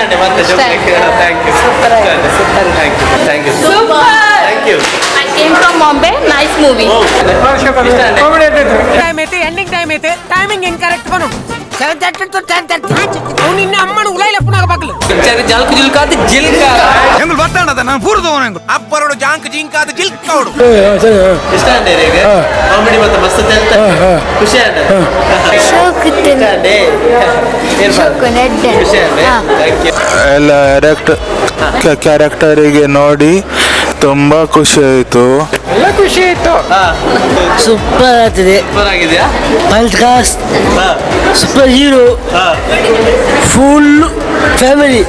ಅಂಡೆ ಮತ್ತೆ thank you. Super ಆಗಿದೆ, super. Thank you, thank you. Super. Thank you. I came from Bombay. Nice movie. ಇಷ್ಟ ಅಂಡೆ? Time ಐತೆ, ending time ಐತೆ, timing incorrect ಕೊನು. 7:30 ಟು 10:30. ಅವ್ನು ಇನ್ನ ಅಮ್ಮನ ಉಲೈಲ ಪುನಾಗ ಬಾಗ್ಲು. ಪಿಕ್ಚರ್ ಜಲ್ಕ್ ಜುಲ್ಕಾದ ಜಿಲ್ಕ. ಎಂಗುಲ್ ಬರ್ತಾಣದ ನಾನು ಪೂರ್ದವನ ಎಂಗುಲ್ ಅಪ್ಪರೋಡು ಜಾಂಕ್ ಜಿಂಕಾದ ಜಿಲ್ಕೌಡು. ಇಷ್ಟ ಅಂಡೆ ರೇಗ? ಕಾಮಿಡಿ ಮತ್ತೆ ಮಸ್ತ್ ತೆಲ್ತ ಖುಷಿ ಅಂಡೆ? ಇಷ್ಟ ಅಂಡೆ? ಏನ್ ಖುಷಿ ಅಂಡೆ? Thank you. ಎಲ್ಲ ಕ್ಯಾರೆಕ್ಟರಿಗೆ ನೋಡಿ ತುಂಬ ಖುಷಿ ಆಯಿತು. ಸೂಪರ್ ಆಗ್ತದೆ. ಸೂಪರ್ ಆಗಿದೆಯಾ? First class. Super hero. Full family.